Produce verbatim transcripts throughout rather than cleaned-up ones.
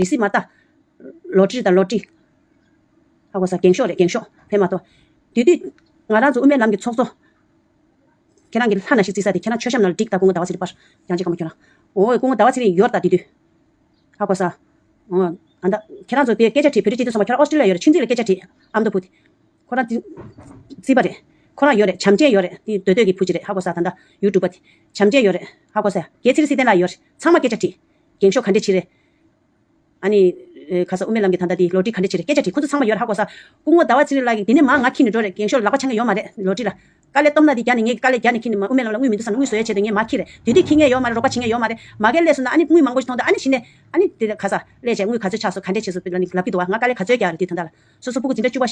རི་སི་མ་ལྟ། ལོ་ཊི་རི་དང་ལོ་ཊི་རི། ཧ་གོ་ས། རྒྱན་ཤོག་རེད། རྒྱན་ཤོག་ཕན་མ་ཐོགས། དེ་དུས་ང་རང་ཚོ་དབུ་མའི་ལམ་གྱི་ཚོགས་གཙོ། ཁྱེད་རང་གི་ལྷ་ན་ཞིག་བརྩིས་ས་དེ་ཁྱེད་རང་མཆོད་བཤམས་ནང་ལ་བསྒྲིགས་དང་། སྐུ་ངོ་ཟླ་བ་ཚེ་རིང་པར། ཡང་ཅིག་ག་མོ་ཁྱོད་རང་། འོ་སྐུ་ངོ་ཟླ་བ་ཚེ་རིང་ཡོད་ད་དེ་དུས། ཧ་གོ་ས། འོ། ཨ་ད། ཁྱེད་རང་ཚོ་དེ་སྐད་ཆ་དྲིས། བོད་རིགས་སྤྱི་མཐུན་ཚོགས་པ་ཁྱོད་རང་ཨོ་སི་ཀྲི་ལི་ཡ་ཡོད་རེད། ཁྱིམ་མཚེས་ལ་སྐད་ཆ་དྲིས། ཨ་མདོ་ཕུ་དེ། ཁོ་རང་དེ། རྩིས་པ་རེད། ཁོ་རང་ཡོད་རེད། བྱམས་ཆེན་ཡོད་རེད། དེ་སྡོད་སྡོད་ཀྱི་བུ་གཅིག་རེད། ཧ་གོ་ས། ད་ལྟ་ཡུ་ཊུབ་པ་དེ། བྱམས་ཆེན་ཡོད་རེད། ཧ་གོ་ས། རྒྱལ་ཚེ་རིང་སྲིད་བརྟན་ལགས་ཡོད་རེད། ཚང་མ་སྐད་ཆ་དྲིས། རྒྱན་ཤོག་ག་འདྲས་བྱས་རེད། ཨ་ནི། ཨེ། ཁ་ས་དབུ་མའི་ལམ་གྱི་ད་ལྟ་དེ་ལོ་ཊི་རི་ག་འདྲས་བྱས་རེད། སྐད་ཆ་དྲིས། ཁོ་ཚོ་ཚང་མ་ཡོད་རེད། ཧ་གོ་ས། སྐུ་ངོ་ཟླ་བ་ཚེ་རིང་ལགས་ཀྱིས་དེ་ནས་མར་ང་འཁྱེར་ནས་འགྲོ་རེད། རྒྱན་ཤོག་ལག་པ་འཆང་གི་ཡོད་མ་རེད། ལོ་ཊི་རི་ལ། དཀའ་ལས་སྟོབས་ན་དེ་རྒྱག་ནས། ངས་དཀའ་ལས་རྒྱག་ནས་འཁྱེར་ནས་མར་དབུ་མའི་ལམ་ལ་དངུལ་མི་འདུག་བསམ་ནས། དངུལ་བཟོ་ཡ་བྱས་དུས་ངས་མར་འཁྱེར་རེད། དེ་དུས་འཁྱེར་མཁན་ཡོད་མ་རེད། རོགས་པ་བྱེད་མཁན་ཡོད་མ་རེད། མ་གིར་སླེབས་སོང་ན་ཨ་ནི་དངུལ་མང་པོ་ཞིག་མཐོང་དུས། ཨ་ནི་གཞི་ནས་ཨ་ནི་དེ་ལ་ཁ་ས་སླེབས་བྱས་དངུལ་ག་ཚོད་ཆགས་སོང་། ག་འདྲས་བྱས་སོང་ལབ་ཀྱི་འདུག་བ། ང་དཀའ་ལས་ག་ཚོད་རྒྱག་རེད། དེ་ད་ལྟ་ལ་སོ་སོ་ཕྲུ་གུ་འཛིན་གྲྭ་བཅུ་པ་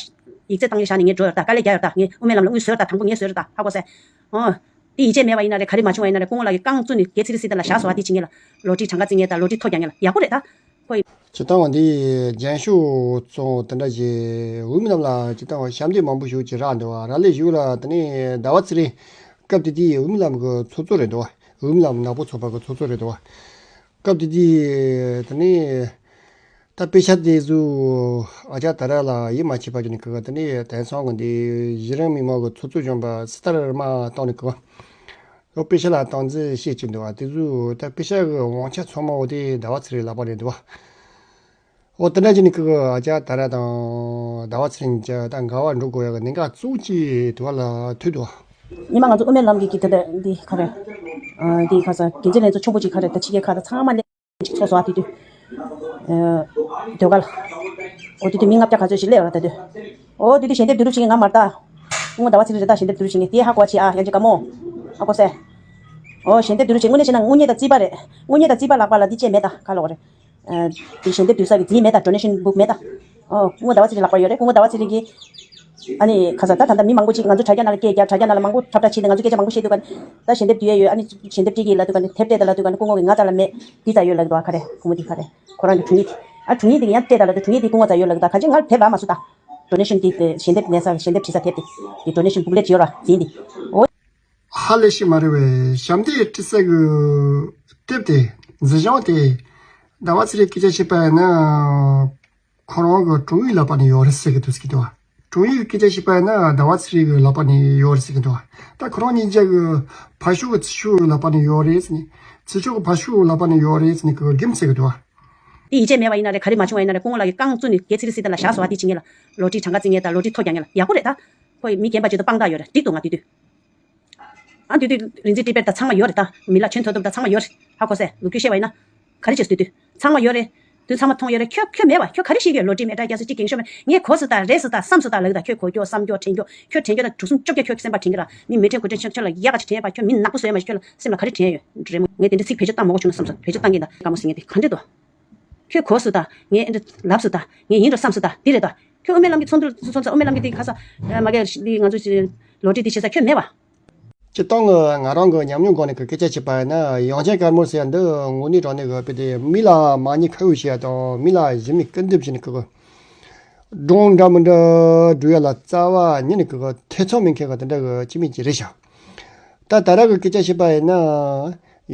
ཡིག་ཚད་བཏང་ཡས་བྱས་ནས་ངས་འགྲོ་ཡོད་ད། དཀའ་ལས་རྒྱག་ཡོད་ད། ངས་དབུ་མའི་ལམ་ལ་དངུལ་བཟོས་ཡོད་ད། དང་པོ་ངས་བཟོས་ཡོད་ད། ཧ་གོ་སོང་། ཨོ། དེ་ཡིད་ཆེས་མེད་པ་ཡིན་ན་རེད། ག་རེ་མ་བྱུང་བ་ཡིན་ན་རེད། སྐུ་ངོ་ལགས་ཀྱིས་རྐང་བཙུགས་ནས་རྒྱལ་ཚེ་རིང་སྲིད་བརྟན་ལ་བཞག་སོང་བ། དེ་བྱེད་མཁན་ལ་ལོ་ཊི་རི་གྲངས་ཀ་བརྩི་མཁན་དང་ལོ་ཊི་རི་ཐོབ་རྒྱག་མཁན་ལ་ཡག་པོ་རེད་ད། ཁོ་ཡི། སྤྱིར་བཏང་བ་འདི་རྒྱན་ཤོག་ཚོ་དེ་འདྲ་ཞིག་དབུ་མའི་ལམ་ལ་སྤྱིར་བཏང་བ་ཞབས་འདེགས་མང་པོ་ཞིག་ཅིག་རག་འདུག་བ། རག་ལས་ཞིག་ལ། དེ་ནས་ཟླ་བ་ཚེ་རིང་སྐབས་དེ་དུས་དབུ་མའི་ལམ་གྱི་ཚོགས་གཙོ་རེད་འདུག་བ། དབུ་མའི་ལམ་ནག་པོ་ཚོགས་པ་གི་ཚོགས་གཙོ་རེད་འདུག་བ། སྐབས་དེ་དུས་དེ་ནས། ད་དཔེ་ཆ་དེ་ཚོ་ཨ་ཅག་ད་ར་ལ་ཡིད་མ་ཆེས་པ་བྱས་ནས་ཁོ་གིས་དེ་ནས་དེང་སང་གི་འདི་གཞི་རིམ་མི་མང་གི་ཚོགས་གཙོ་གཞོན་པ་སི་ཏར་མ་བཏང་ནས་ཁོ་གིས་དཔེ་ཆ་ལ་སྟངས་འཛིན་བྱེད་ཀྱི་འདུག་བ། དེ་ཚོ་ད་དཔེ་ཆ་གི་དབང་ཆ་ཚང་མ་འོ་དེ་ཟླ་བ་ཚེ་རིང་ལག་པ་ནས་འདུག་བ། འོ་དེ་འདྲ་བྱས་ནས་ཁོ་གིས་ཨ་ཅག་ད་ར་དང་ཟླ་བ་ཚེ་རིང་གཉིས་ཀྱི་ད་འགལ་བ་འགྲོ་དགོས་ཡག་གི་གནད་འགག་གཙོ་བོ་གཅིག་དེ་བ་ལ་ཐུག་འདུག་བ། ཉི་མ་ང་ཚོ་དབུ་མའི་ལམ་གྱི་གི་དེ་འདྲ་འདི་ག་རེ། ཨ་འདི་ཁ་ས་འགན་འཛིན་ལྷན་ཚོགས་ཆེན་པོ་གཅིག་ག་རེ། ད་ཕྱི་རྒྱལ་ཁག་ད་ཚང་མ་སླེབས། ཅིག་ཚོགས་སོང་། ཨ་དེ་དུས། ཨ། ཟློས་གར། འོ་དེ་དུས་མི་ལྔ་བརྒྱ་ག་ཚོད་ཞིག་སླེབས་ཡོད་རེད་ད་དུས། འོ་དེ་དུས་ཞལ་འདེབས་བསྡུ་རུབ་བྱེད་མཁན་ང་མ་རེད་ད། སྐུ་ངོ་ཟླ་བ་ཚེ་རིང་རེད་ད། ཞལ་འདེབས་བསྡུ་རུབ་བྱེད་མཁན་དེ་ཧ་གོ་བྱེད་ཨ། ཡང་ཅིག་དགའ་མོ། ཧ་གོ་སོང་། འོ་ཞལ་འདེབས་བསྡུ་རུབ་བྱེད། དངོས་གནས་བྱས་ན་དངོས་གནས་ད་རྩིས་པ་རེད། དངོས་གནས་ད་རྩིས་པ་ལག་པ་ལ་འདི་བྱས་མེད་ད། ག་ལབ་དགོས་རེད། ཨ། དེ་ཞལ་འདེབས་བསྡུ་ས་གི་རྫིས་མེད་ད། ཌོ་ནེ་ཤན་བུག་མེད་ད། ཨོ། སྐུ་ངོ་ཟླ་བ་ཚེ་རིང་ལག་པར་ཡོད་རེད། སྐུ་ངོ་ཟླ་བ་ཚེ་རིང་གིས། ཨ་ནི་ཁ་ས་ད་ད་ལྟ་མི་མང་པོ་ཅིག་ང་ཚོ་དྲ་རྒྱ་ནང་ལ་སྐད་རྒྱབ། དྲ་རྒྱ་ནང་ལ་མང་པོ་འཁྲབ་འཁྲབ་བྱས་ཏེ་ང་ཚོ་སྐད་ཆ་མང་པོ་བཤད་འདུག་ག། ད་ཞལ་འདེབས་བསྡུ་ཡས་ཡོད། ཨ་ནི་ཞལ་འདེབས་སྤྲད་ཀྱི་ལབ་འདུག་ག། ཨ་ནི་དེབ་སྤྲད་དང་ལབ་འདུག་ག། ཨ་ནི་སྐུ་ངོ་གིས་ང་རྩ་ལ་མེད། འདི་རྩ་ཡོད་ལབ་འདུག་ག། ག་རེ་བུ་མོ་འདི་ག་རེ། ཁོ་རང་གི་དྲུང་ཡིག་དེ། ཨ་དྲུང་ཡིག་དེ་ཡང་སྤྲད་དང་ལབ་འདུག། དྲུང་ཡིག་དེ་སྐུ་ངོ་རྩ་ཡོད་ལབ་འདུག། ད་གང་ཅི་ང་ལ་དེབ་ལབ་མ་སོང་ད། ཌོ་ནེ་ཤན་དེ་དེ་ཞལ་འདེབས་ལེན་ས། ཞལ་འདེབས་བྲིས་ས་དེབ་དེ། དེ་ཌོ་ནེ་ཤན་བུག་ལེཊ་ཡོད་ར་འཛིན་དེ། འོ། ཧ་ལས་ཤིག་མ་རེད་བས། ཞབས་འདེགས་སྤྲད་ས་གི་དེབ་དེ། འཛིན་བྱང་དེ། ཟླ་བ་ཚེ་རིང་སྐད་ཆ་བཤད་པ་ཡིན་ན། ཁོ་རང་གི་དྲུང་ཡིག་ལག་པ་ནས་ཡོད་རེད་ཟེར་གི་འདུག་ཟེར་གི་འདུག་བ། དྲུང་ཡིག་སྐད་ཆ་བཤད་པ་ཡིན་ན་ཟླ་བ་ཚེ་རིང་གི་ལག་པ་ནས་ཡོད་རེད་ཟེར་གི་འདུག་བ། ད་ཁོ་རང་གཉིས་ཆ་གི་ཕར་ཕྱོགས་གི་ཚུར་ཕྱོགས་གི་ལག་པ་ནས་ཡོད་རེད་ཟེར་ནས། ཚུར་ཕྱོགས་གི་ཕར་ཕྱོགས་གི་ལག་པ་ནས་ཡོད་རེད་ཟེར་ནས་ཁོ་གིས་རྒྱུ་མཚན་ཟེར་གི་འདུག་བ། དེ་ཡིད་ཆེས་མེད་པ་ཡིན་ན་རེད། ག་རེ་མ་བྱུང་བ་ཡིན་ན་རེད། སྐུ་ངོ་ལགས་ཀྱིས་རྐང་བཙུགས་ནས་རྒྱལ་ཚེ་རིང་སྲིད་བརྟན་ལ་བཞག་སོང་བ། དེ་བྱེད་མཁན་ལ་ལོ་ཊི་རི་གྲངས་ཀ་བརྩི་མཁན་དང་ལོ་ཊི་རི་ཐོབ་རྒྱག་མཁན་ལ་ཡག་པོ་རེད་ད། ཁོ་མི་རྒན་པ་ཅིག་དང་དཔང་རྟགས་ཡོད་རེད། འགྲིག་འདུག་ང་དེ་དུས། ཨ་དེ་དུས་རིག་འཛིན་ཊི་པེཊ་དང་ཚང་མ་ཡོད་རེད་ད། མི་ལ་ཆོས་མཐོ་སློབ་དང་ཚང་མ་ཡོད་རེད། ཧ་གོ་སོང་། ལོ་རྒྱུས་བཤད་པ་ཡིན་ན། ག་རེ་བྱས་སོང་དེ་དུས། ཚང་མ་ཡོད་རེད། དེ་ཚང་མ་མཐོང་ཡོད་རེད། ཁྱོད་ཁྱོད་མེད་པ། ཁྱོད་ག་རེ་ཤེས་ཀྱི་ཡོད། ལོ་ཊི་རི་མེད་དྲ་རྒྱ་སོ་ཅིག་རྒན་ཤོས་མེད། ངས་གོ་སོང་ད། རེད་སོང་ད། བསམ་སོང་ད་ལབ་ད། ཁྱོད་གོ་མགྱོགས་བསམ་མགྱོགས་དྲན་མགྱོགས། ཁྱོད་དྲན་རྒྱུ་ན་དྲུག་གསུམ་བཅོ་བརྒྱད་ཁྱོད་སེམས་པ་དྲན་གྱི་ར། མི་མི་དྲན་དགུ་དྲན་ཆུང་ཆུང་ལ་ཡག་ག་ཅིག་དྲན་ཡོད་པ། ཁྱོད་མི་ནག་པོ་བཟོས་མ་ཤེས། ཁྱོད་ལ་སེམས་ལ་ག་རེ་དྲན་ཡོད། རེད་མོ། ངས་དེ་འདྲ་ཚིག་བེད་སྤྱོད་བཏང་མ་དགོས་བྱུང་ན་བསམ་སོང་། བེད་སྤྱོད་བཏང་གིན་ད། དཀའ་མོ་ཟེར་མཁན་དེ་ག་འདྲ་འདུག། ཁྱོད་གོ་སོང་ད། ངས་ཨེ་འདྲ་ལབ་སོང་ད། ངས་ཡིན་འགྲོ་བསམ་སོང་ད། འདི་རེད་ད། ཁྱོད་དབུ་མའི་ལམ་གྱི་ཚོགས་འདུར་སོང་ཙང་། དབུ་མའི་ལམ་གྱི་དེ་ག་ས། མ་གི་འདི་ང་ཚོ་ལོ་ཊི་རི་འདི་བྱེད་ས་ཁྱོད་མེད་པ། སྤྱིར་བཏང་གི་ང་རང་གི་ཉམས་མྱོང་སྒོ་ནས་གི་སྐད་ཆ་བཤད་པ་ཡིན་ན། ཡང་ཅན་དཀར་མོ་ཟེར་ཡ་འདི་དངོས་གནས་དྲང་གནས་གི་དཔེ་དེ་མི་ལ་མ་ཉེས་ཁ་གཡོགས་བྱེད་ཡ་དང་། མི་ལ་གཞི་མེད་སྐུར་འདེབས་བྱས་ནས་གི་གི་སྒྲུང་འདྲ་མི་འདྲ་སྒྲུག་ཡ་ལ་རྩ་བ་ཉིད་ནས་གི་གི་ཐེ་ཚོམ་མེད་མཁན་གི་དེ་འདྲ་གི་སྤྱི་མི་ཅིག་རེད་ཤག། ད་ད་རག་གི་སྐད་ཆ་བཤད་པ་ཡིན་ན།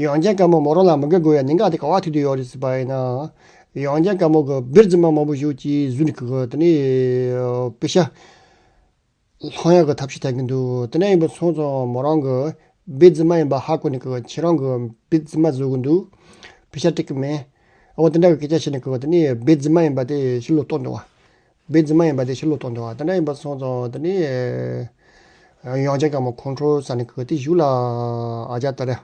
ཡང་ཅན་དཀར་མོ་མོ་རང་ལ་མི་དགའ་དགོས་ཡ་གནད་འགག་དེ་ག་བ་ཐུག་བསྡད་ཡོད་རེད་ཟེར་བ་ཡིན་ན། ཡང་ཅན་དཀར་མོ་གི་སྦིར་རྫུན་མ་མང་པོ་ཞིག་ཅིག་བཟོས་ནས་གི་གི་དེ་ནས་དཔེ་ཆ་སློང་ཡག་གི་ཐབས་ཤེས་བྱེད་ཀྱི་འདུག། དེ་འདྲ་ཡིན་པ་སོང་ཙང་མོ་རང་གི་སྦིར་རྫུན་མ་ཡིན་པ་ཧ་གོ་ནས་གི་གི་ཁྱེད་རང་གི་སྦིར་རྫུན་མ་བཟོ་གི་འདུག། དཔེ་ཆ་སྤྲད་གི་མེད། འོ་དེ་འདྲ་གི་སྐད་ཆ་བཤད་ནས་གི་གི་དེ་ནས་སྦིར་རྫུན་མ་ཡིན་པ་དེ་ཕྱི་ལོགས་གཏོང་འདུག་བ། སྦིར་རྫུན་མ་ཡིན་པ་དེ་ཕྱི་ལོགས་གཏོང་འདུག་བ། དེ་འདྲ་ཡིན་པ་སོང་ཙང་དེ་ནས་ཡང་ཅན་དཀར་མོ་ཁོང་ཁྲོ་ཟ་ནས་གི་དེ་གཞུག་ལ་ཨ་ཅག་ད་རེད།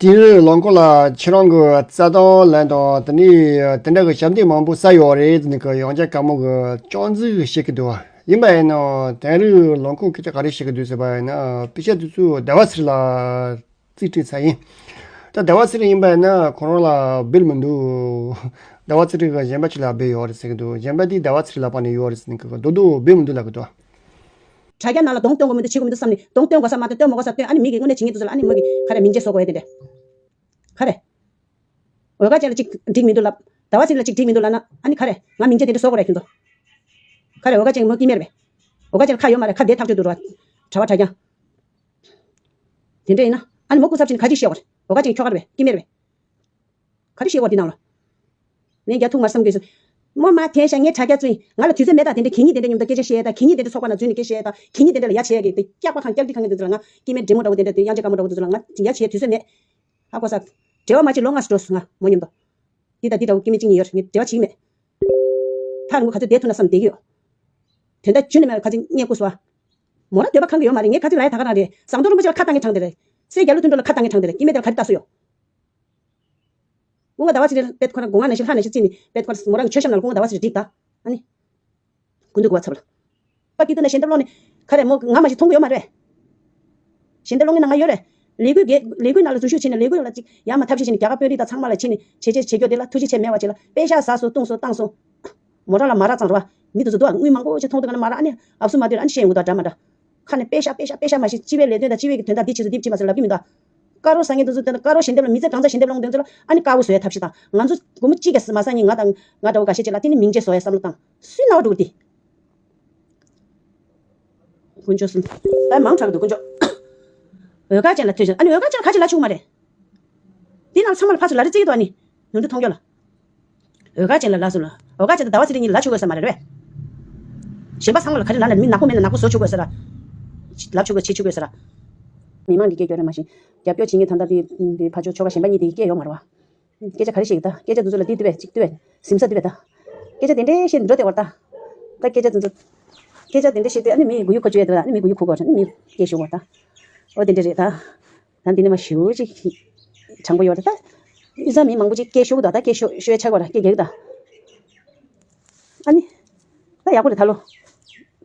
དེ་རིང་རླངས་འཁོར་ལ་ཁྱེད་རང་གི་རྩ་དང་ལན་དང་། དེ་ནས་དེ་འདྲ་གི་ཞབས་འདེགས་མང་པོ་བསགས་ཡོད་རེད་ཟེར་ནས་གི་ཡང་ཅན་དཀར་མོ་གི་སྐྱོན་འཛུགས་བྱེད་ཀྱི་འདུག་བ། ཡིན་པ་ཡིན་ནའང་དེང་རིང་རླངས་འཁོར་སྐད་ཆ་ག་རེ་བཤད་ཀྱི་འདུག་ཟེར་བ་ཡིན་ན། དཔེ་ཆ་དེ་ཚོ་ཟླ་བ་ཚེ་རིང་ལ་རྩིས་སྤྲད་ཚར་ཡིན། ད་ཟླ་བ་ཚེ་རིང་ཡིན་པ་ཡིན་ན་ཁོ་རང་ལ་སྦིར་མི་འདུག། ཟླ་བ་ཚེ་རིང་གི་གཞན་པ་ཅིག་ལ་སྦིར་ཡོད་རེད་ཟེར་གི་འདུག། གཞན་པ་དེ་ཟླ་བ་ཚེ་རིང་ལག་པ་ནས་ཡོད་རེད་ཟེར་ནས་གི་རྡོག་རྡོག་སྦིར་མི་འདུག་ལབ་གི་འདུག། དྲ་རྒྱ་ནང་ལ་གདོང་སྟོན་དགོས་མི་འདུག། བྱེད་དགོས་མི་འདུག་བསམ་ནས། གདོང་སྟོན་དགོས་ས་མ་གཏོགས་སྟོན་མ་དགོས་ས་སྟོན། ཨ་ནི་མི་གིས་དངོས་གནས་བྱེད་མཁན་དེ་ཚོ་ལ། ཨ་ནི་མི་གིས་ག་རེ་མིང་ཆད་བཟོ་དགོས་ཡ་དེ་འདྲ། ག་རེ། འོལ་ཁ་ཅན་ལ་གཅིག་འགྲིག་མི་འདུག་ལབ། ཟླ་བ་ཚེ་རིང་ལ་གཅིག་འགྲིག་མི་འདུག་ལབ་ན། ཨ་ནི་ག་རེ། ང་མིང་ཆད་དེ་འདྲ་བཟོ་དགོས་རེད་ཁྱོད་ཚོ། ག་རེ། འོལ་ཁ་ཅན་མོ་སྐྱིད་མེར་བས། འོལ་ཁ་ཅན་ལ་ཁ་ཡོད་མ་རེད། ཁ་བདེ་ཐག་ཆོད་འདུག་ར། གྲྭ་པ་གྲྭ་རྐྱང་། དེ་འདྲ་ཡིན་ན། ཨ་ནི་མོ་སྐུ་ཚབ་བྱས་ནས་ག་ཅིག་བཤད་དགོས་རེད། འོལ་ཁ་ཅན་ཁྱོ་ག་རེད་བས། སྐྱིད་མེར་བས། ག་རེ་བཤད་དགོས་འདི་ནང་ལ། ངས་རྒྱག་ཐུབ་མ་བསམ་གི། མོ་མ་དེ་ཤ་ངས་དྲ་རྒྱ་བཙུན་ང་ལ་དུས་ཚོད་མེད་ད། དེ་འདྲ་གད་སྙིགས་དེ་འདྲ་མཉམ་དུ་སྐད་ཆ་བཤད་ད། གད་སྙིགས་དེ་འདྲ་ཚོགས་པ་ནང་འཛུལ་ནས་སྐད་བཤད་ད། གད་སྙིགས་དེ་འདྲ་ལ་ཡ་བྱེད་ཡ་གི་དེ་སྐྱག་པ་ཁང་སྐྱག་དྲི་ཁང་གི་དེ་ཚོ་ལ་ང་སྐྱེ་དམན་འདྲེ་མོ་འདྲ་བོ་དེ་འདྲ་དེ་དབྱངས་ཅན་དཀར་མོ་འདྲ་བོ་དེ་ཚོ་ལ་ང་ཡ་བྱེད་དུས་ཚོད་མེད། ཧ་གོ་ས། འབྲེལ་བ་མ་བྱེད་ལོ་ལྔ་ཙམ་འགྲོ་སོང་ང་མོ་མཉམ་དུ། འདི་དང་འདི་འདྲ་བོ་སྐྱེ་དམན་གཅིག་གཉིས་ཡོད་རེད། ངས་འབྲེལ་བ་བྱེད་ཀྱི་མེད། ཐག་རིང་པོ་ག་ཚོད་བསྡད་ཐུབ་ན་བསམ་བསྡད་ཀྱི་ཡོད། དོན་དག་རྒྱུན་ནས་མེད་པ་ཁ་ཅིག་བརྙས་བཀུར་བཟོ་བ། མོ་རང་འདོད་པ་ཁེངས་ཀྱི་ཡོད་མ་རེད། ངས་ཁ་ཅིག་ལབ་ཡ་ད་ག་རང་རེད། ཟམ་གདོང་རིན་པོ་ཆེ་ལ་ཁ་བཏང་གི་གྲངས་དེ་རེད། སྲས་རྒྱ་ལོ་དོན་གྲུབ་ལ་ཁ་བཏང་གི་གྲངས་དེ་རེད། སྐྱེ་དམན་དེ་ལ་ག་རེ་ལྟ་སྲོལ་ཡོད། སྐུ་ངོ་ཟླ་བ་ཚེ་རིང་དཔེ་ཁོ་རང་སྒོ་ང་ནང་བཞིན་ལྷ་ནང་བཞིན་བརྩིས་ནས་དཔེ་ཁོ་རང་མོ་རང་གི་མཆོད་བཤམས་ནང་ལ་སྐུ་ངོ་ཟླ་བ་ཚེ་རིང་བསྒྲིགས་ད། ཨ་ནི། དགུན་དུས་དགུ་བ་ཚབ་ལ། པ་སྐྱིད་སྡུག་ན་ཞལ་འདེབས་སློང་ནས་ག་རེ་མོ་ང་མ་ཞིག་མཐོང་གི་ཡོད་མ་རེད། ཞལ་འདེབས་སློང་མཁན་ནང་ང་ཡོད་རེད། ལས་འགུལ་གྱི་ལས་འགུལ་ནང་ལ་འཛུལ་ཞུགས་བྱས་ནས་ལས་འགུལ་ལ་ཅིག་ཡར་མར་ཐབས་ཤེས་བྱས་ནས་རྒྱ་གར་དཔོན་རིགས་དང་ཚང་མ་ལ་བྱས་ནས་བྱས་རྗེས་བྱེད་རྒྱུ་དེ་ལ་ཐུགས་རྗེ་ཆེ་མེད་པ་བྱས་ལ་པེ་ཤག་ཟ་སོང་བཏུང་སོང་བཏང་སོང་། མོ་རང་ལ་མ་རག་ཙང་རེད་བ། མི་དེ་ཚོ་འདུག་ཨ། དངུལ་མང་པོ་ཅིག་མཐོང་དུས་ག་ནས་མ་རག་ཨ་ནི་ཨབ་སུ་མ་དུས་ཨ་ནི་བཤད་ཡོང་གི་འདུག་འདྲ་མ་འདྲ། ཁ་ནས་པེ་ཤག་པེ་ཤག་པེ་ཤག་མ་ཤེས། སྤྱི་པའི་ལས་དོན་དང་སྤྱི་པའི་གི་དོན་དག་འདི་བྱེད་ཚུལ་འདི་བྱེད་མ་ཚུལ་ལབ་ཀྱི་མི་འདུག་དཀར་རོ་ཟ་མཁན་དེ་ཚོ་དེ་དཀར་རོ་ཞལ་འདེབས་ལ་མི་ཚེ་གང་ཚ་ཞལ་འདེབས་སློང་དེ་ཚོ་ལ་ཨ་ནི་དཀར་པོ་བཟོ་ཡ་ཐབས་ཤེས་དང་། ང་ཚོ་སྒོར་མོ་གཅིག་གི་མ་ཟ་ནི་ང་དང་ང་འདྲ་བོ་འགའ་ཤས་ཅིག་ལ་དེ་ནི་མིང་ཆད་བཟོ་ཡ་བསམ་བློ་བཏང་། སུའི་རྣ་བ་འགྲོ་གི་དེ། དཀོན་མཆོག་གསུམ། ད་མང་དྲགས་འདུག་དཀོན་མཆོག་འོས་ཁ་ཅན་ལ་ཐོས་ཤིང་ཨ་ནི་འོས་ཁ་ཅན་ཁ་ཅིག་ལ་ཆུག་མ་རེད། འདི་ནང་ཚང་མ་ལ་ཕར་ཚུར་ལ་རེ་བརྩི་གི་འདུག་ཨ་ནི། ནོར་འཁྲུལ་མཐོང་རྒྱུ་ལ། འོས་ཁ་ཅན་ལ་ལ་སུ་ལ། འོས་ཁ་ཅན་དང་ཟླ་བ་ཚེ་རིང་གཉིས་ལ་ཆུག་དགོས་ས་མ་རེད་པས། གཞན་པ་ཚང་མ་ལ་ག་རེ་ལབ་ན་མི་ནག་པོ་མེད་ན་ནག་པོ་བཟོ་ཆུག་དགོས་ས་ར། ལབ་ཆུག་དགོས་བྱེད་ཆུག་དགོས་ས་ར། མི་མང་གི་སྐད་སྐྱོ་རེད་མ་གཞི། རྒྱབ་སྐྱོར་བྱེད་མཁན་ད་ལྟ་དེ་དེ་ཕར་ཕྱོགས་ཆོལ་ཁ་གཞན་པ་གཉིས་དེ་སྐད་ཡོད་མ་རེད་བ། སྐད་ཆ་ག་རེ་བཤད་ཀྱི་ད་སྐད་ཆ་དེ་ཚོ་ལ་འདི་འདི་བས་ཅིག་འདི་བས་ཟིམ་ས་འདི་བས་ད། སྐད་ཆ་དེ་འདྲའི་བཤད་འགྲོ་དེ་བར་ད། ད་སྐད་ཆ་དེ་ཚོ། སྐད་ཆ་དེ་འདྲ་བཤད་དུས་ཨ་ནི་མི་ཡི་མགོ་ཡུ་ཁུར་བཅུག་ཡ་དེ་བས་ཨ་ནི་མི་མགོ་ཡུ་ཁུར་དགོས་ཨ་ནི་མི་སྐད་ཤོད་དགོས་ད། ཨོ་དེ་འདྲ་རེད་ད། ད་འདི་ནས་མ་ཞུ་ཅིག་དྲང་པོ་ཡོད་རེད་ད། ཡུ་ས་མི་མང་པོ་ཅིག་སྐད་ཤོད་གི་འདུག་ད་སྐད་ཤོད་ཤོད་ཆག་གོ་ར་སྐད་རྒྱག་གི་ད། ཨ་ནི། ད་ཡག་པོ་རེད་ད་ལོ།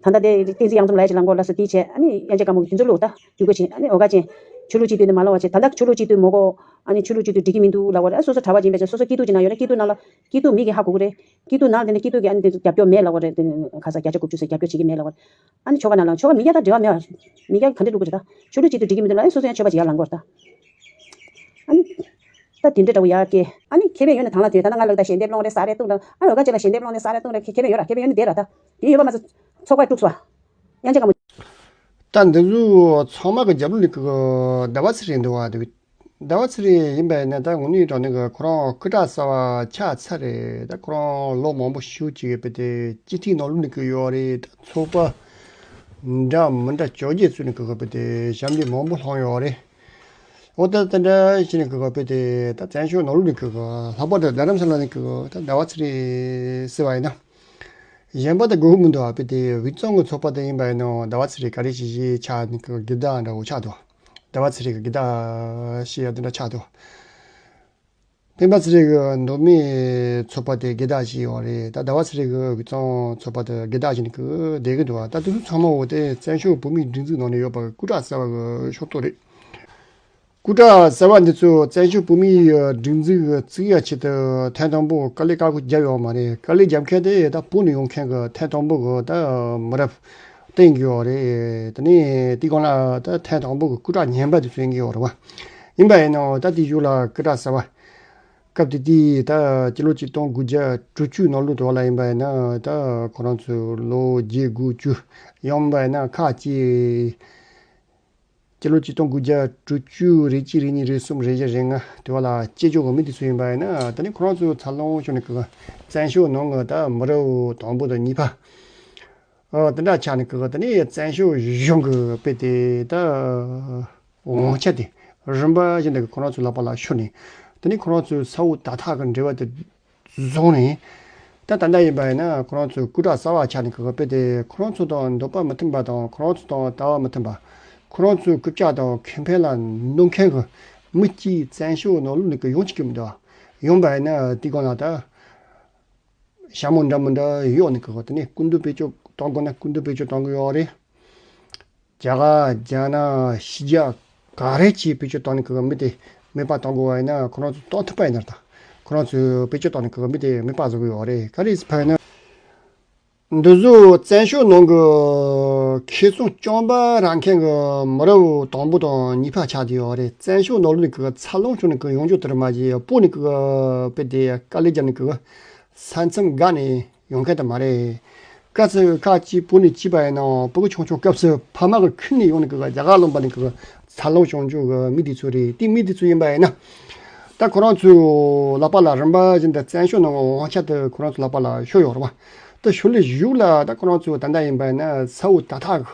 ད་ལྟ་དེ་བསྟན་འཛིན་གཡང་འཛོམས་ལ་ཡ་ཅིག་ལངས་གོ་ལ་སོ་དེ་བྱས་ཨ་ནི་ཡང་ཅིག་དཀའ་མོ་གི་དེ་ཚོ་ལོ་ད་དུས་གོ་ཕྱིན་ཨ་ནི་འོ་ག་ཅན། ཆོས་ལུགས་སྤྱི་འཐུས་དེ་མ་ལོ་བ་བྱས་ད་ལྟ་ཆོས་ལུགས་སྤྱི་འཐུས་མོ་གོ་ཨ་ནི་ཆོས་ལུགས་སྤྱི་འཐུས་འགྲིག་གི་མི་འདུག་ལབ་གོ་རེད། ཨ་སོ་སོ་གྲྭ་པ་ཡིན་པས་ཅན་སོ་སོ་སྐྱིད་སྡུག་ཅིག་ནང་ཡོད་རེད། སྐྱིད་སྡུག་ནང་ལ་སྐྱིད་སྡུག་མི་གི་ཧ་གོ་གི་རེད། སྐྱིད་སྡུག་ནང་དེ་ནས་སྐྱིད་སྡུག་གི་ཨ་ནི་དེ་ཚོ་རྒྱབ་སྐྱོར་མེད་ལབ་གོ་རེད། དེ་ནས་ཁ་ས་བརྒྱ་ཆ་དགུ་བཅུ་ཟེར་རྒྱབ་སྐྱོར་བྱེད་ཀྱི་མེད་ལབ་གོ་རེད། ཨ་ནི་ཆོལ་ཁ་ནང་ལ་ཆོལ་ཁ་མི་སྐྱ་དང་འབྲེལ་བ་མེད་པ། མི་སྐྱ་ག་འདྲ་འགྲོ་གི་རེད་ད། ཆོས་ལུགས་སྤྱི་འཐུས་འགྲིག་གི་མི་འདུག་ལ་ཨ་སོ་སོ་ཡང་ཆོས་པ་ཅིག་ཡར་ལངས་གོ་རེད་ད། ཨ་ནི། ད་དེ་འདྲ་འདྲ་བོ་ཡར་སྐྱེ། ཨ་ནི་ཁེ་ཕན་ཡོད་ན་དང་ལ་དེ་ད་ལྟ་ང་ལ་ད་ཞལ་འདེབས་སློང་རེད་ཟ་རེད་བཏུང་རེད། ཨ་འོ་ག་ཅིག་ལ་ཞལ་འདེབས་སློང་རེད་ཟ་རེད་བཏུང་རེད་ཁེ་ཕན་ཡོད་ར་ཁེ་ཕན་ཡོད་ན་བསྡད་ར་ད། དེ་ཡོད་པ་མ་ཚད་ཚོགས་པ་དཀྲུགས་སོ། ཡང་ཅིག་ག་མོ། ད་འདི་ཚོ་ཚང་མ་གི་རྒྱབ་ལོགས་ལ་གི་ཟླ་བ་ཚེ་རིང་འདུག་བ་དེ། ཟླ་བ་ཚེ་རིང་ཡིན་པ་ཡིན་ན་ད་དངོས་གནས་དྲང་གནས་གི་ཁོ་རང་སྐུ་དྲག་གསར་པ་ཆགས་ཚར་རེད། ད་ཁོ་རང་ལོ་མང་པོ་ཞིག་ཅིག་གི་བུ་དེ་སྤྱི་འཐུས་ནང་ལོགས་ནས་གི་ཡོད་རེད། ད་ཚོགས་པ་འདྲ་མི་འདྲ་བཅོ་བརྒྱད་ཚུད་ནས་གི་བུ་དེ་ཞབས་འདེགས་མང་པོ་བསླངས་ཡོད་རེད། འོ་ད་དེ་འདྲ་བྱས་ནས་གི་བུ་དེ་ད་བཙན་བྱོལ་ནང་ལོགས་ནས་གི་ལྷག་པར་དུ་རྡ་རམ་ས་ལ་ནས་གི་ད་ཟླ་བ་ཚེ་རིང་ཟེར་བ་ཡིན་ན། གཞན་པ་དང་དགོས་མི་འདུག་ཨ་དཔེ་དེ་དབུས་གཙང་གི་ཚོགས་པ་དེ་ཡིན་པ་ཡིན་ན་ཟླ་བ་ཚེ་རིང་ག་རེ་བྱེད་བྱེད་ཆགས་ནི་གི་དགེ་ཟླ་འདྲ་བོ་ཆགས་འདུག་ཟླ་བ་ཚེ་རིང་གི་དགེ་ཟླ་ཞེས་ཡ་དེ་འདྲ་ཆགས་འདུག་སྤེན་པ་ཚེ་རིང་གི་མདོ་སྨད་ཚོགས་པ་དེ་དགེ་ཟླ་ཞེས་ཡོད་རེད། ད་ཟླ་བ་ཚེ་རིང་གི་དབུས་གཙང་ཚོགས་པ་དེ་དགེ་ཟླ་ཞེས་ནི་གི་བསྡད་གི་འདུག་ད་དེ་ཚོ་ཚང་མ་འོ་དེ་བཙན་བྱོལ་བོད་མིའི་སྒྲིག་འཛུགས་ནང་ནས་ཡོད་པ་གི་སྐུ་དྲག་གསར་པ་གི་ཕྱོགས་གཏོགས་རེད། སྐུ་དྲག་གསར་པ་འདི་ཚོ་བཙན་བྱོལ་བོད་མིའི་སྒྲིག་འཛུགས་བཙུགས་ཡ་ཆེད་དུ་ཐེངས་དང་པོ་དཀའ་ལས་ཁག་པོ་བརྒྱབ་ཡོད་མ་རེད། དཀའ་ལས་བརྒྱབ་མཁན་དེ་ད་བོད་ནས་ཡོང་མཁན་གི་ཐེངས་དང་པོ་གི་ད་མི་རབས་བསྟེན་གི་ཡོད་རེད། དེ་ནས་དེའི་སྒང་ལ་ད་ཐེངས་དང་པོ་གི་སྐུ་དྲག་ངན་པ་དེ་ཚོ་ཡིན་གི་ཡོད་རེད་བ། ཡིན་པ་ཡིན་ནའང་ད་དེའི་གཞུག་ལ་སྐུ་དྲག་གསར་པ་སྐབས་དེ་དུས་ད་སྤྱི་ལོ་ཆིག་སྟོང་དགུ་བརྒྱ་དྲུག་ཅུ་ནང་ལོགས་དེ་བ་ལ་ཡིན་པ་ཡིན་ན་ད་ཁོ་རང་ཚོའི་ལོ་བརྒྱད་དགུ་བཅུ་ཡང་མིན་པ་ཡིན་ན་ཁག་ཅིག་སྤྱི་ལོ་ཆིག་སྟོང་དགུ་བརྒྱ་དྲུག་ཅུ་རེ་གཅིག་རེ་གཉིས་རེ་གསུམ་རེ་བཞི་རེ་ལྔ་དེ་བ་ལ་སྐྱེས་ཕྱོགས་ཀྱི་མི་དེ་ཚོ་ཡིན་པ་ཡིན་ན་ད་ནི་ཁོ་རང་ཚོ་འཚར་ལོངས་བྱུང་ནས་ཀྱི་བཙན་བྱོལ་ནང་གི་ད་མི་རབས་དང་པོ་དང་གཉིས་པ། ཨ་དེ་འདྲ་ཆགས་ནས་ཀྱི་ད་ནི་བཙན་བྱོལ་གཞུང་གི་དཔེ་དེ་ད་དབང་ཆ་དེ་རིམ་པ་བཞིན་དུ་ཁོ་རང་ཚོའི་ལག་པ་ལ་ཤོར་ནས་ད་ནི་ཁོ་རང་ཚོའི་ས་འོག་དར་ཐག་གི་འབྲེལ་བ་དེ། བཟུང་ནས། ད་ད་ལྟ་ཡིན་པ་ཡིན་ན་ཁོ་རང་ཚོའི་སྐུ་དྲག་གསར་པ་ཆགས་ནས་ཁོ་དཔེ་དེ་ཁོ་རང་ཚོ་དང་འདོད་པ་མི་མཐུན་པ་དང་ཁོ་རང་ཚོ་དང་ལྟ་བ་མི་མཐུན་པ། ཁོ་རང་ཚོའི་རྐུབ་བཀྱག་དང་ཁེ་ཕན་ལ་གནོད་མཁན་གྱི་མི་གཅིག་བཙན་བྱོལ་ནང་ལོགས་ནས་ཀྱི་ཡོང་ཆོག་གི་མི་འདུག་ཡོང་པ་ཡིན་ན་དེའི་སྒང་ལ་ད་ཞྭ་མོ་འདྲ་མི་འདྲ་གཡོགས་ནས་ཀྱི་དེ་ནས་སྐུ་མདུན་བེད་སྤྱོད་གཏོང་དགོས་ན་སྐུ་མདུན་བེད་སྤྱོད་གཏོང་གི་ཡོད་རེད། རྒྱ་གར་རྒྱ་ནག་ཕྱི་རྒྱལ་ག་རེ་བྱས་བེད་སྤྱོད་བཏང་ནས་ཀྱི་མི་དེ་མེད་པ་གཏོང་དགོས་པ་ཡིན་ན་ཁོ་རང་ཚོ་གཏོང་ཐུབ་པ་ཡིན་ན་ད་ཁོ་རང་ཚོས་བེད་སྤྱོད་བཏང་ནས་ཀྱི་མི་དེ་མེད་པ་བཟོ་གི་ཡོད་རེད། ག་རེ་ཟེར་བ་ཡིན་ན། འདི་ཚོ་བཙན་བྱོལ་ནང་གི་ཁེ་བཟང་རྐྱང་པ་རག་མཁན་གྱི་མི་རབས་དང་པོ་དང་གཉིས་པ་ཆགས་བསྡད་ཡོད་རེད། བཙན་བྱོལ་ནང་ལོགས་ནས་ཀྱི་འཚར་ལོངས་བྱུང་ནས་ཀྱི་ཡོང་རྒྱུ་དེར་མ་བྱས་བོད་ནས་ཀྱི་དཔེ་དེ་དཀའ་ལས་བརྒྱབ་ནས་ཀྱི་ས་མཚམས་བརྒལ་ནས། ཡོང་མཁན་དེ་མ་རེད། དཀའ་ཚེགས་ཁག་ཅིག་བོད་ནས་སྐྱེས་པ་ཡིན་ནའང་ཕྲུ་གུ་ཆུང་ཆུང་སྐབས་སུ་ཕ་མ་གི་ཁྱིམ་ནས་ཡོང་ནས་ཀྱི་རྒྱ་གར་ལུང་པ་ནས་ཀྱི་འཚར་ལོངས་བྱུང་བྱུང་གི་མི་དེ་ཚོ་རེད། དེ་མི་དེ་ཚོ་ཡིན་པ་ཡིན་ན། ད་ཁོ་རང་ཚོའི་ལག་པ་ལ་རིམ་པ་བཞིན་དུ་བཙན་བྱོལ་ནང་གི་དབང་ཆ་དེ་ཁོ་རང་ཚོའི་ལག་པ་ལ་ཤོར་ཡོད་རེད་བ། ད་ཤོར་ལས་གཞུག་ལ་ད་ཁོ་རང་ཚོ་ད་ལྟ་ཡིན་པ་ན་ཚ་བོ་ད་ཐག་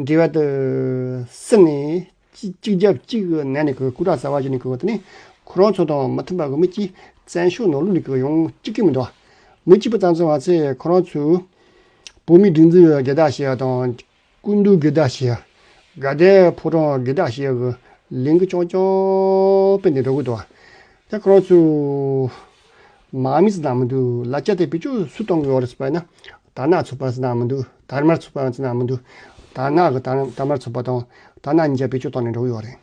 གི་འབྲེལ་བ་དེ་ཟིན་ནས་གཅིག་གཅིག་རྒྱབ་གཅིག་གི་ནང་ནས་གི་སྐུ་དྲག་གསར་བ་ཞིག་ནས་གི་དེ་ནས་ཁོ་རང་ཚོ་དང་མི་མཐུན་པ་གི་མི་གཅིག་བཙན་བྱོལ་ནང་ལོགས་ནས་གི་ཡོང་བཅུག་གི་མི་འདུག་མི་གཅིག་པུ་ཙམ་ཙམ་མ་ཚད་ཁོ་རང་ཚོས་བོད་མིའི་སྒྲིག་འཛུགས་ཀྱི་སྒེར་བདག་བྱས་ཡ་དང་། སྐུ་མདུན་སྒེར་བདག་བྱས་ཡ། དགའ་ལྡན་ཕོ་བྲང་སྒེར་བདག་བྱས་ཡ་གི་ལས་འགུལ་རྐྱང་རྐྱང་སྤེལ་ནས་འགྲོ་གི་འདུག་ད་ཁོ་རང་ཚོས་མ་མི་ཟེར་ན་མི་འདུག་ལ་ཅག་དེ་བེད་སྤྱོད་སུ་གཏོང་གི་ཡོད་རེད་ཟེར་བ་ན། དར་ནག་ཚོགས་པ་ཟེར་ན་མི་འདུག་དར་དམར་ཚོགས་པ་ཟེར་ན་མི་འདུག་དར་ནག་གི་དར་དར་དམར་ཚོགས་པ་དང་དར་ནག་གཉིས་ཆ་བེད་སྤྱོད་བཏང་ནས་འགྲོ་གི་ཡོད་རེད།